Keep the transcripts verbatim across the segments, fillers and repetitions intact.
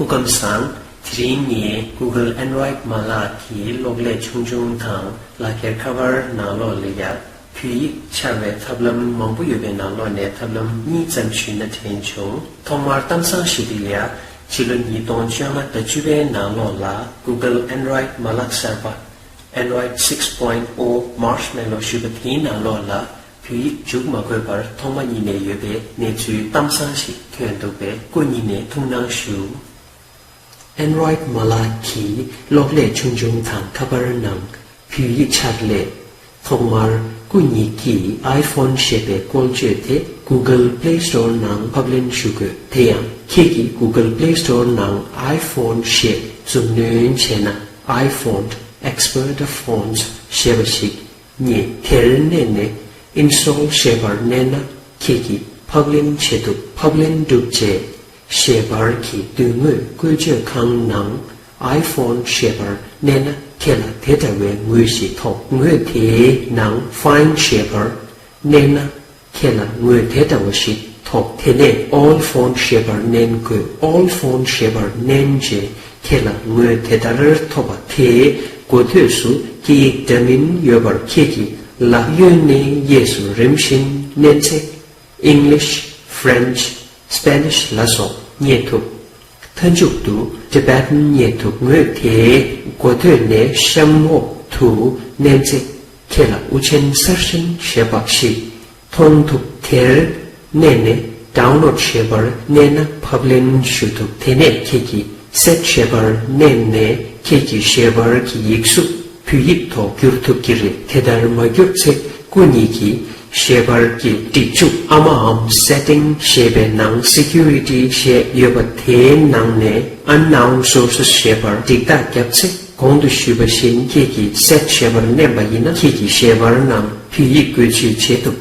སྐུ་ཁམས་བཟང་། དེ་རིང་ངས་Google Android མ་ལག་གི་གློག་ཀླད་ཆུང་ཆུང་དང་ལག་འཁྱེར་ཁ་པར་ནང་ལོགས་ལ་ཡ་བོད་ཡིག་འཆར་བའི་ཐབས་ལམ་མང་པོ་ཡོད་པའི་ནང་ལོགས་ནས་ཐབས་ལམ་གཉིས་ཙམ་ཞུས་ན་དྲན་བྱུང་། ཐོག་མར་གཏམ་བཟང་ཞིག་དེ་ལ་ཡ་ཕྱི་ལོ་ཉིས་སྟོང་བཅོ་ལྔ་ཟླ་བཅུ་པའི་ནང་ལོགས་ལ་Google Android མ་ལག་གསར་པ་Android six point oh Marshmallow ཞུས་པ་དེའི་ནང་ལོགས་ལ་བོད་ཡིག་འཇུག་མ་དགོས་པར་ཐོག་མ་ཉིད་ནས་ཡོད་པའི་གནས་ཚུལ་གཏམ་བཟང་ཞིག་ཐོན་འདུག་པས་སྐུ་ཉིད་ནས་ཐུགས་སྣང་ཞུ། Android མ་ལག་གི་གློག་ཀླད་ཆུང་ཆུང་དང་ཁ་པར་ནང་བོད་ཡིག་ཕྱག་ལས། ཐོག་མར་སྐུ་ཉིད་ཀྱིས་iPhone ཞེས་པའི་བཀོལ་སྤྱོད་དེ་Google Play Store ནང་ཕབ་ལེན་ཞུ་དགོས། དེ་ཡང་ཁྱེད་ཀྱིས་Google Play Store ནང་iPhone ཞེས་མཛུབ་གནོན་བྱས་ན། iPhone Expert of Fonts ཞེས་པ་ཞིག་རྙེད། དེར་མནན་ནས་Install ཞེས་པར་མནན་ན་ཁྱེད་ཀྱིས་ཕབ་ལེན་བྱེད་ཐུབ། ཕབ་ལེན་གྲུབ་རྗེས་ཞལ་པར་གྱི་མདུན་ངོས་བཀོལ་སྤྱོད་ཁང་ནང་iPhone ཞེས་པར་མནན་ན་ཁྱེད་ལ་དེ་འདྲ་བའི་ངོས་ཤིག་ཐོབ། ངོས་དེའི་ནང་Find ཞེས་པར་མནན་ན་ཁྱེད་ལ་ངོས་དེ་འདྲ་བ་ཞིག་ཐོབ། དེ་ནས་All Phone ཞེས་པར་མནན་དགོས། All Phone ཞེས་པར་མནན་རྗེས་ཁྱེད་ལ་ངོས་དེ་ལྟར་ཐོབ་པ་དེའི་མགོ་ཐོད་སུ་སྐད་ཡིག་འདྲ་མིན་ཡོད་པར་ཁྱེད་ཀྱིས་ལག་གཡོན་ནས་གཡས་སུ་རིམ་བཞིན་མནན་ཚེ། English, French, Spanish ལ་སོགས་རྙེད་ཐུབ། མཐའ་མཇུག་ཏུ་Tibetan རྙེད་ཐུབ། ངོས་དེའི་མགོ་ཐོད་ནས་གཤམ་འོག་ཏུ་མནན་ཚེ་ཁྱེད་ལ་ཨུ་ཆེན་གསར་ཤན་ཞེས་པ་ཞིག་མཐོང་ཐུབ། དེར་མནན་ནས་Download ཞེས་པར་མནན་ན་ཕབ་ལེན་ཞུ་ཐུབ། དེ་ནས་ཁྱེད་ཀྱིས་Set ཞེས་པར་མནན་ནས་ཁྱེད་ཀྱི་ཞལ་པར་གྱི་ཡིག་གཟུགས་བོད་ཡིག་ཐོག་བསྒྱུར་ཐུབ་ཀྱི་རེད། དེ་ལྟར་མ་བསྒྱུར་ཚེ་སྐུ་ཉིད་ཀྱི་ཞལ་པར་གྱི་སྒྲིག་འཇུག་ཨ་མའམ་Setting ཞེས་པའི་ནང་Security ཞེས་ཡོད་པ་དེའི་ནང་ནས་Unknown Sources ཞེས་པར་འགྲིག་རྟགས་བརྒྱབ་ཚེ། གོང་དུ་ཞུས་པ་བཞིན་ཁྱེད་ཀྱིས་Set ཞེས་པར་མནན་པ་ཡིན་ན་ཁྱེད་ཀྱི་ཞལ་པར་ནང་བོད་ཡིག་བཀོལ་སྤྱོད་བྱེད་ཐུབ།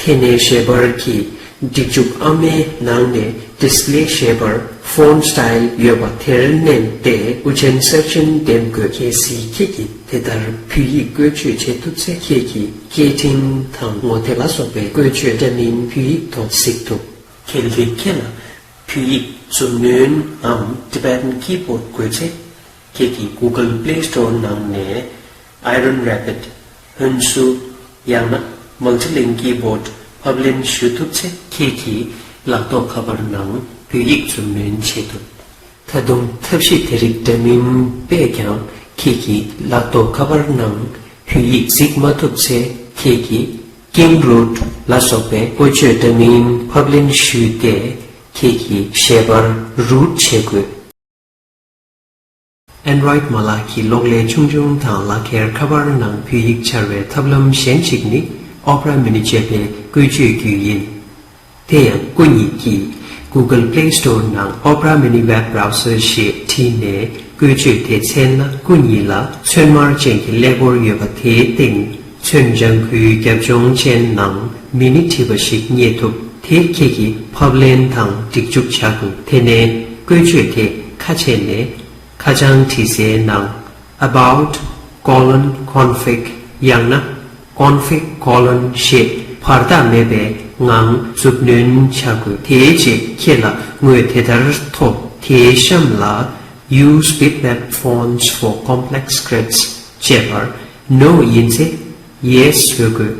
དེ་ནས་ཞལ་པར་གྱི་སྒྲིག་འཇུག་ཨ་མའི་ནང་ནས་Display ཞེས་པར་Font Style ཡོད་པ་དེར་མནན་ཏེ་དབུ་ཅན་གསར་ཅན་འདེམས་དགོས། གལ་སྲིད་ཁྱེད་ཀྱིས་དེ་ལྟར་བོད་ཡིག་བཀོལ་སྤྱོད་བྱེད་ཐུབ་ཚེ་ཁྱེད་ཀྱིས་སྐད་འཕྲིན་དང་ངོ་དེབ་ལ་སོགས་པའི་བཀོལ་སྤྱོད་འདྲ་མིན་བོད་ཡིག་ཐོག་གཟིགས་ཐུབ། གལ་ཏེ་ཁྱེད་ལ་བོད་ཡིག་མཛུབ་གནོནའམ་Tibetan Keyboard དགོས་ཚེ། ཁྱེད་ཀྱིས་Google Play Store ནང་ནས་Iron Rabbit ཧོན་སུར་ཡང་ན་Multiling Keyboard ཕབ་ལེན་ཞུ་ཐུབ་ཚེ་ཁྱེད་ཀྱིས་ལག་ཐོགས་ཁ་པར་ནང་བོད་ཡིག་མཛུབ་གནོན་བྱེད་ཐུབ། ད་དུང་ཐབས་ཤེས་དེ་རིགས་འདྲ་མིན་སྤེལ་ཀྱང་ཁྱེད་ཀྱིས་ལག་ཐོགས་ཁ་པར་ནང་བོད་ཡིག་གཟིགས་མ་ཐུབ་ཚེ་ཁྱེད་ཀྱིས་King Root ལ་སོགས་པའི་བཀོལ་སྤྱོད་འདྲ་མིན་ཕབ་ལེན་ཞུས་ཏེ་ཁྱེད་ཀྱི་ཞལ་པར་Root བྱེད་དགོས། Android མ་ལག་གི་གློག་ཀླད་ཆུང་ཆུང་དང་ལག་འཁྱེར་ཁ་པར་ནང་བོད་ཡིག་འཆར་བའི་ཐབས་ལམ་གཞན་ཞིག་ནི་Opera Mini ཅེས་པའི་བཀོལ་སྤྱོད་བརྒྱུད་ཡིན། དེ་ཡང་སྐུ་ཉིད་ཀྱིས་Google Play Store ནང་Opera Mini Web Browser ཞེས་བྲིས་ནས་བཀོལ་སྤྱོད་དེ་འཚོལ་ན་སྐུ་ཉིད་ལ་ཚོན་དམར་ཅན་གྱི་ཀླད་ཀོར་ཡོད་པ་དེའི་སྟེང་ཚོན་ལྗང་ཁུའི་རྒྱབ་ལྗོངས་ཅན་ནང་Mini བྲིས་པ་ཞིག་རྙེད་ཐུབ། དེ་ཁྱེད་ཀྱིས་ཕབ་ལེན་དང་སྒྲིག་འཇུག་བྱ་དགོས། དེ་ནས་བཀོལ་སྤྱོད་དེ་ཁ་ཕྱེ་ནས་ཁ་བྱང་བྲིས་སའི་ནང་About colon config ཡང་ན་Config colon ཞེས་བར་ཐག་མེད་པའི་ངང་མཛུབ་གནོན་བྱ་དགོས། དེའི་རྗེས་ཁྱེད་ལ་ངོས་དེ་ལྟར་ཐོབ། དེའི་གཤམ་ལ་Use bitmap fonts for complex scripts ཅེས་པར་No ཡིན་ཚེ་Yes བཟོ་དགོས།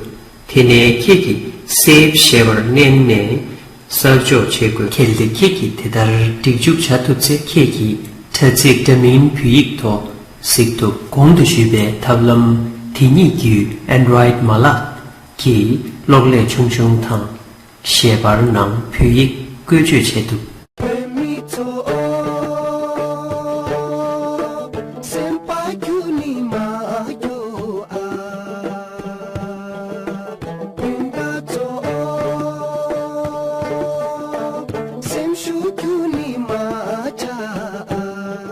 དེ་ནས་ཁྱེད་ཀྱིས་Save ཞེས་པར་མནན་ནས་གསར་འཇོག་བྱེད་དགོས། གལ་ཏེ་ཁྱེད་ཀྱིས་དེ་ལྟར་སྒྲིག་འཇུག་བྱ་ཐུབ་ཚེ་ཁྱེད་ཀྱིས་དྲ་ཚིགས་འདྲ་མིན་བོད་ཡིག་ཐོག་གཟིགས་ཐུབ། གོང་དུ་ཞུས་པའི་ཐབས་ལམ་དེ་གཉིས་བརྒྱུད་Android མ་ལག་གི་གློག་ཀླད་ཆུང་ཆུང་དང་ཞལ་པར་ནང་བོད་ཡིག་བཀོལ་སྤྱོད་བྱེད་ཐུབ།